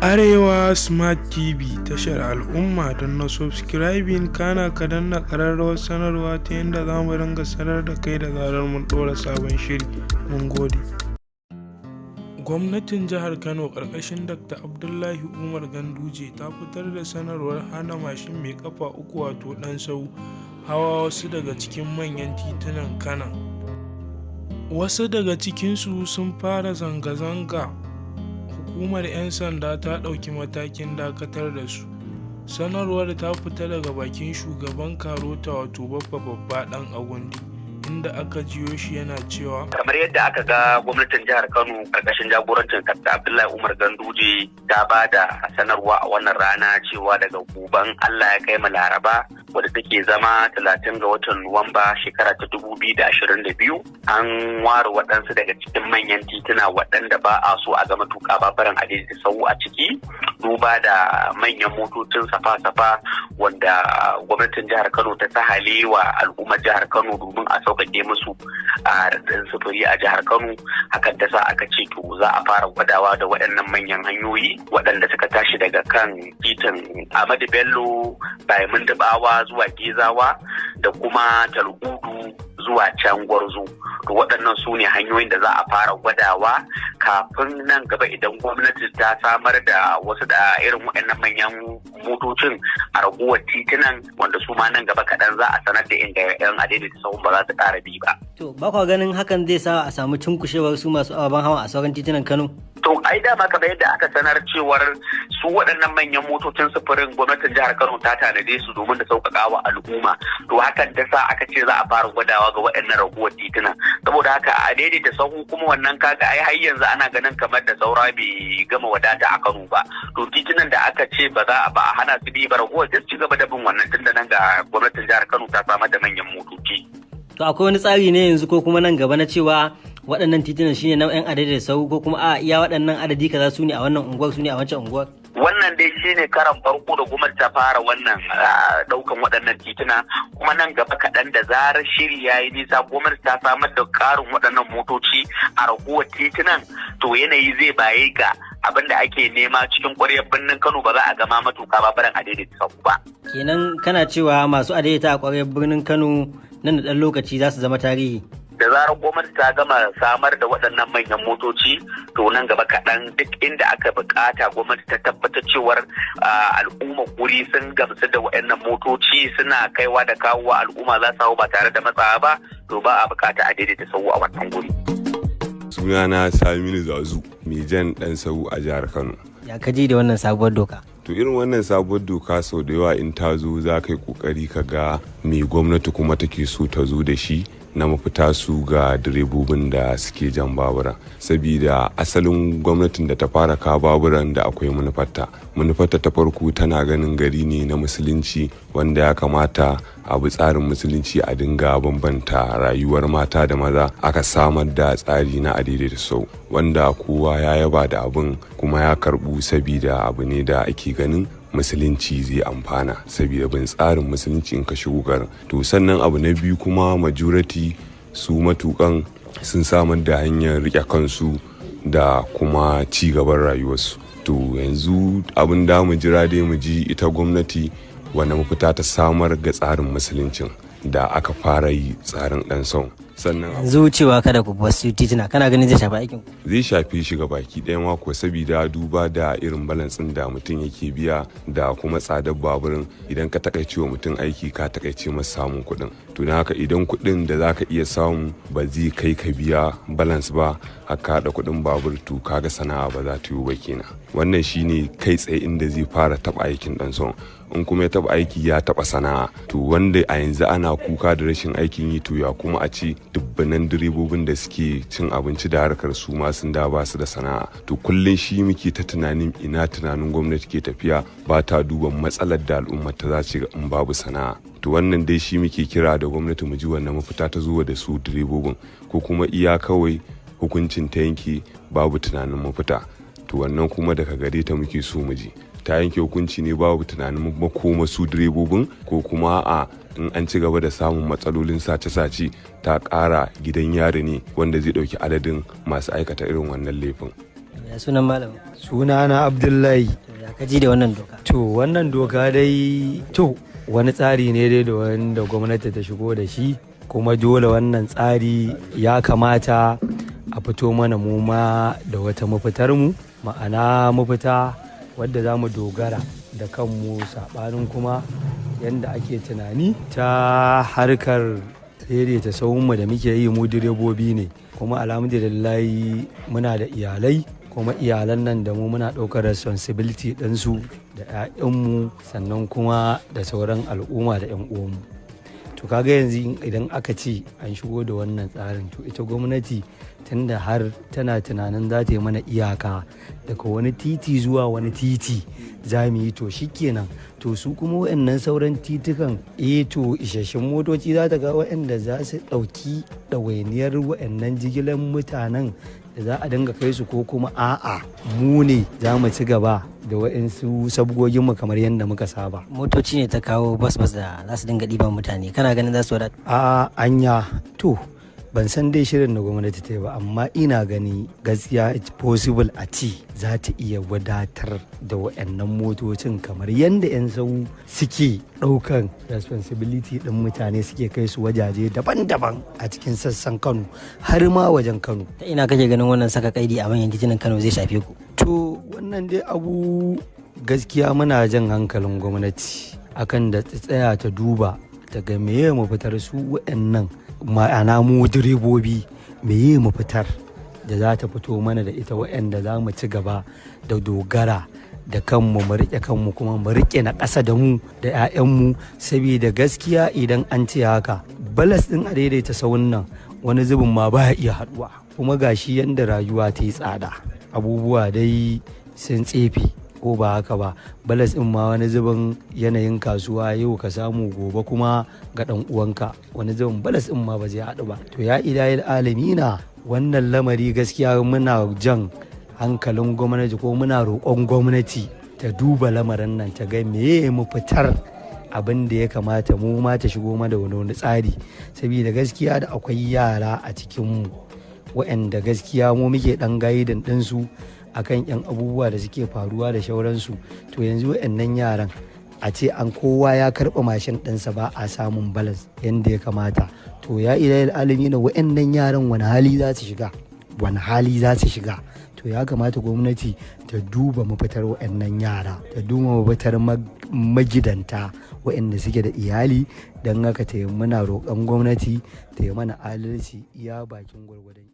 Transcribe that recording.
Arewa Smart TV, tashar al'umma. Danna subscribing, kana ka danna ƙararrawar sanarwa ta yadda za mu ringa sanar da kai da zarar mun ɗora sabon shiri. Mun gode. Gwamnatin Jihar Kano ƙarƙashin Dr. Abdullahi Umar Ganduje ta fitar da sanarwar hana mashin mai ƙafa uku, wato ɗan sahu, hawa wasu daga cikin manyan titunan Kanon. Wasu daga cikinsu sun fara zanga-zanga, hukumar 'yan sanda ta ɗauki matakin dakatar da su. Sanarwar ta fita daga bakin shugaban KAROTA, wato Baffa Babba Ɗan Agundi, inda aka jiyo shi yana cewa: Kamar yadda aka ga gwamnatin jihar Kano karkashin jagorancin Dr. Abdullahi Umar Ganduje ta ba da sanarwa a wannan rana cewa daga goben Allah ya kai mu Laraba, wadda take zama 30 ga watan Nuwamba shekara ta 2022, an ware waɗansu daga cikin manyan tituna waɗanda ba a so a ga matuƙa baburan adaidaita sahu a ciki, duba da manyan motocin safa-safa wanda gwamnatin jihar Kano ta sahale wa al'ummar jihar Kano domin a sauƙaƙe musu a raɗin sufuri a jihar Kano. Hakan ta sa aka ce to za a fara gwadawa da waɗannan manyan hanyoyi waɗanda suka tashi daga kan titin Ahmadu Bello bayan Mundubawa zuwa Gezawa da kuma Tal'udu zuwa can Gwarzo. To, waɗannan su ne hanyoyin da za a fara gwadawa kafin nan gaba idan gwamnati ta samar da wasu da irin waɗannan manyan motocin a raguwar titunan, wanda su ma nan gaba kaɗan za a sanar da inda 'yan adaidaita sahun ba za su ƙara bi ba. To, ba kwa ganin hakan zai sa a samu cunkushewar su masu ababen hawa a sauran titunan Kano? To, ai dama kamar yadda aka sanar cewar su waɗannan manyan motocin sufurin gwamnatin jihar Kano ta tanade su domin da sauƙaƙa wa al'umma. To, hakan ta sa aka ce za a fara gwadawa ga waɗannan raguwar titunan. Saboda haka a daidaita sahu kuma wannan kaga ai har yanzu ana ganin kamar da saura bai gama wadata a Kano ba. To, titunan da aka ce ba za a ba a hana su bi ba, raguwar sai su ci gaba da bin wannan, tunda nan ga gwamnatin jihar Kano ta samar da manyan motoci. To, akwai wani tsari ne yanzu ko kuma nan gaba na cewa waɗannan titunan shine na 'yan adaidaita sahu, ko kuma a iya waɗannan adadi kaza su ne a wannan unguwar, su ne a wancan unguwar? Wannan dai shine karan farko da gwamnati ta fara wannan daukan waɗannan tituna, kuma nan gaba kaɗan da zarar shiri ya yi nisa, gwamnati ta samar da ƙarin waɗannan motoci a raguwar titunan, to yanayi zai baye ga abin da ake nema cikin ƙwaryar birnin Kano, ba za a gama matuka baburan adaidaita sahu ba. Kenan kana cewa masu adaidaita a ƙwaryar birnin Kano nan da ɗan lokaci za su zama tarihi? Da zarar gwamnati ta gama samar da waɗannan manyan motoci, to nan gaba kaɗan duk inda aka bukata, gwamnati ta tabbatar cewar al'umma guri sun gamsu da waɗannan motoci, suna kaiwa da kawowa, al'umma za su hau ba tare da matsawa ba, to ba a bukata a daidaita sahu a wannan guri. Sunana Saminu Zazu, mai jan dan sahu a jihar Kano. Ya kaji da wannan sabuwar doka? To, irin wannan sabuwar doka sau da yawa in ta zo, za ka yi kokari ka ga me gwamnati kuma take so ta zo da shi na mafita su ga direbobin da suke jan babura, sabida asalin gwamnatin da ta fara ka baburan da akwai manufarta. Manufarta ta farko, tana ganin gari ne na Musulunci wanda ya kamata a bi tsarin Musulunci, a dinga bambanta rayuwar mata da maza. Aka samar da tsari na adaidaita sahu, wanda kowa ya yaba da abin kuma ya karbu, sabida abu ne da ake ganin Musulunci zai amfana saboda bin tsarin Musulunci in ka shigo garin. To, sannan abu na biyu kuma, majority su matukan sun samar da hanyar rike kansu da kuma ci gaban rayuwarsu. To, yanzu abin da mu jira dai mu ji ita gwamnati wanda mafita ta samar ga tsarin Musuluncin da aka fara yi, tsarin dan sahun. Sannan Yanzu cewa kada ku wasu tituna, kana ganin zai shafi aikin ku? Zai shafi shi ga baki ɗaya mako, saboda duba da irin balance ɗin da mutum yake biya da kuma tsadar baburin, idan ka takaice wa mutum aiki, ka takaice masa samun kuɗin. To, don haka idan kuɗin da zaka iya samu ba zai kai ka biya balance ba, haka haɗa kuɗin babur, to kaga sana'a ba za ta yiwu ba kenan. Wannan shine kai tsaye inda zai fara taɓa aikin ɗan sahun. In kuma ya taɓa aiki, ya taɓa sana'a. To, wanda a yanzu ana kuka da rashin aikin yi, to ya kuma a ce dubbanan direbobin da suke cin abinci da harkar su ma sun da ba su da sana'a? To, kullum shi muke ta tunanin ina tunanin gwamnati ke tafiya, ba ta duba matsalar da al'ummar ta za ci in babu sana'a. To, wannan dai shi muke kira da gwamnati, mu ji wannan mafita ta zuwa da su direbobin, ko kuma iya kawai hukuncin ta yanke babu tunanin mafita. To, wannan kuma daga gare ta muke so mu ji, ta yanke hukunci ne babu tunanin makoma su direbobin, ko kuma a in an ci gaba da samun matsalolin sace-sace, ta ƙara gidan yari ne wanda zai ɗauki adadin masu aikata irin wannan laifin. Ya sunan malam? Sunana Abdullahi. To ya kaji da wannan doka? To wannan doka dai, to wani tsari ne dai da wanda gwamnati ta shigo da shi, kuma dole wannan tsari ya kamata a fito mana mu ma da wata mafitar mu, ma'ana mafita wadda za mu dogara da kanmu, saɓanin kuma yadda ake tunani ta harkar daidaita sahunmu da muke yi. Mu direbobi ne, kuma alhamdulillahi muna da iyalai, kuma iyalan nan da mu muna ɗaukar responsibility ɗinsu da 'ya'yanmu, sannan kuma da sauran al'umma da 'yan uwanmu. To kaga yanzu idan aka ce an shigo da wannan tsarin, to ita gwamnati tunda har tana tunanin za ta yi mana iyaka daga wani titi zuwa wani titi za mu yi, to shikenan. To su kuma waɗannan sauran titukan, to isasshen motoci za ta ga waɗanda za su ɗauki ɗawainiyar waɗannan jigilar mutanen da za a dinga kai su, ko kuma a'a, mu ne za mu ci gaba da waɗansu sabgoginmu kamar yadda muka saba? Motoci ne ta kawo bas bas da za su dinga ɗiban mutane, kana ganin za su wadata? A anya, to ban san dai shirin da gwamnati ta yi ba, amma ina gani gaskiya it's possible a ci za ta iya wadatar da waɗannan motocin kamar yadda 'yan sau suke ɗaukan responsibility ɗin mutane, suke kai su wajaje daban-daban a cikin sassan Kano har ma wajen Kano. Ta ina kake ganin wannan saka kaidi a manyan titunan Kano zai shafe ku? To wannan dai abu gaskiya muna jan hankalin gwamnati akan da ta tsaya ta duba ta ga meye mu fitar su waɗannan, ma'ana mu direbobi, meye mu fitar da za ta fito mana da ita waɗanda za mu ci gaba da dogara da kanmu, mu riƙe kanmu kuma mu riƙe na ƙasa da mu da 'ya'yanmu. Saboda gaskiya idan an ce haka, balas ɗin a daidaita sahun nan wani zubin ma baya iya haɗuwa, kuma gashi yanda rayuwa ta yi tsada, abubuwa dai sun tsefe, ko ba haka ba? Balas ɗin ma wani zubin yanayin kasuwa, yau ka samu gobe kuma ga ɗan uwanka, wani zubin balas ɗin ma ba zai haɗu ba. To ya ilahil alamina, wannan lamari gaskiya muna jan hankalin gwamnati ko muna roƙon gwamnati ta duba lamarin nan, ta ga meye mu fitar abin da ya kamata mu ma ta shigo mana da wani tsari, saboda gaskiya da akwai yara a cikinmu waɗanda gaskiya mu muke ɗan gaidin ɗinsu akan yan abubuwa da suke faruwa da shauransu. To yanzu waɗannan yaran a ce an kowa ya karɓa mashin ɗinsa, ba a samun balas yadda ya kamata, to ya ilahil alami na, waɗannan yaran wani hali za su shiga? Wani hali za su shiga? To ya kamata gwamnati ta duba mafitar waɗannan yara, ta duba mafitar magidanta waɗanda suke da iyali. Don haka ta yi muna roƙon gwamnati ta yi mana adalci iya bakin gwargwadon.